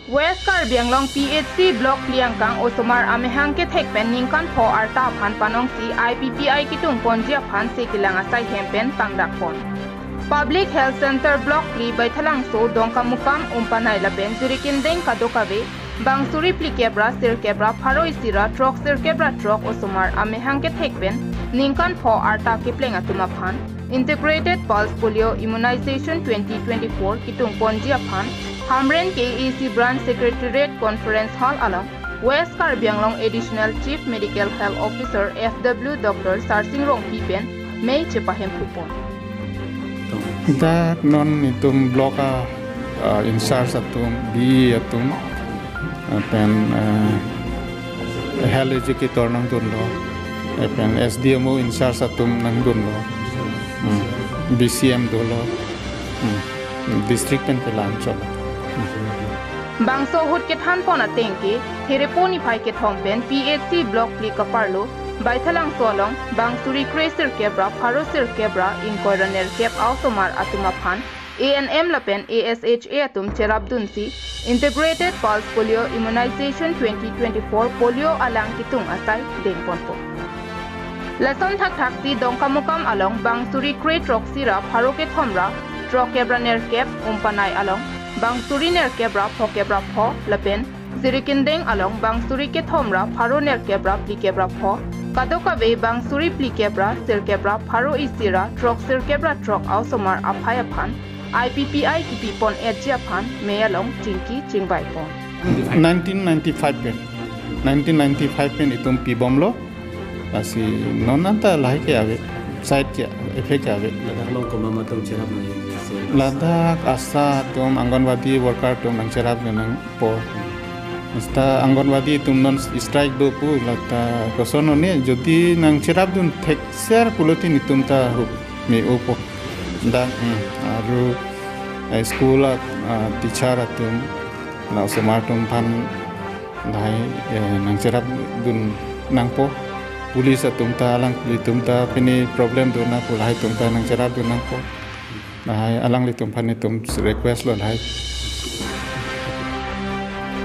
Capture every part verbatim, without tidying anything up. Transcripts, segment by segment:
West Karbi Anglong P H C Block phli angkang osomar amahang kethek pen ningkan pho arta aphan panongsi I P P I ketung ponji aphan se kelang asai hem pen pangdak pon. Public Health Center Block phli Baithalangso, Dongkamukam, Umpanai lapen Jirikindeng kadokave bang suri phlikep ra sirkep ra pharo isi ra throk sirkep ra throk osomar amahang kethek pen ningkan pho arta kepleng atum aphan Integrated Pulse Polio Immunization twenty twenty-four ketung ponji aphan Hamren K A A C Branch Secretariat Conference Hall along West Karbi Anglong Additional Chief Medical Health Officer F W Doctor Sarsing Rongpi pen mei chepahem pupon. Dak non itum block a, ah, in charge atum, B E atum, ah, pen, ah, health educator nangdunlo, eh, pen S D M O in charge atum nangdunlo, hmm, B C M dolo, hmm, district pen pelam cholo. Bangso ahut kethan pon ateng ke, Therepo niphai kethom pen P H C Block phli kaparlo Baithalangso along bang suri kre sirkep ra pharo sirkep ra ingkoi ra nerkep a osomar atum aphan A N M lapen A S H A atum cherapdunsi Integrated Pulse Polio Immunization twenty twenty-four polio alang ketung asai dengponpo. Lason thakthaksi Dongkamukam along bang suri kre throksi ra pharo kethom ra throkkep ra nerkep, Umpanai along bang suri nerkep ra phokep ra pho lapen Jirikindeng along bang suri kethom ra pharo nerkep ra phlikep ra pho, kadokave bang suri phlikep ra sirkep ra pharo isi ra throk sirkep ra throk a osomar aphai aphan I P P I kepi pon etji aphan mei along chingki chingvai pon. Nineteen ninety-five pen, nineteen ninety-five pen itum pibomlo. Lasi non anta lahai ke ave, side ke effect ke ave. Ladak along komat atum cherap nang, jese ladak ASHA atum, Anganwadi worker atum nangcherapdun nangpo. Seta Anganwadi atum non strike do pu, lata koson hone jodi nangcherapdun thekser pulote itum ta hup me-opo. Dak, hmm, aru, eh, school a, ah, teacher atum, la osomar atum aphan lahai, eh, nangcherapdun nangpo. Police atum ta, alanglitum ta pini problem dona pu lahai atum ta nangcherapdun nangpo. Lahai alanglitum aphan itum request lo lahai.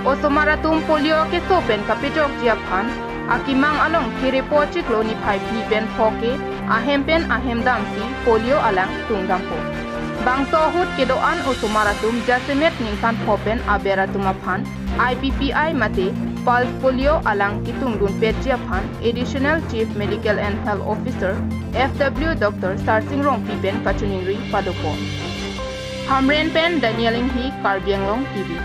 Osomar atum polio keso pen kapejokji aphan akemang along Therepo chiklo niphai phli pen pho ke ahem pen ahem damsi polio alang tungdampo. Bangso ahut kedo-an osomar atum jasemet ningkan pho pen aber atum aphan I P P I mate pulse polio alang ketungdun petji aphan Additional Chief Medical and Health Officer F W Doctor Sarsing Rongpi pen kachiningri padopo. Hamren pen Daniel Inghi, Karbi Anglong T V.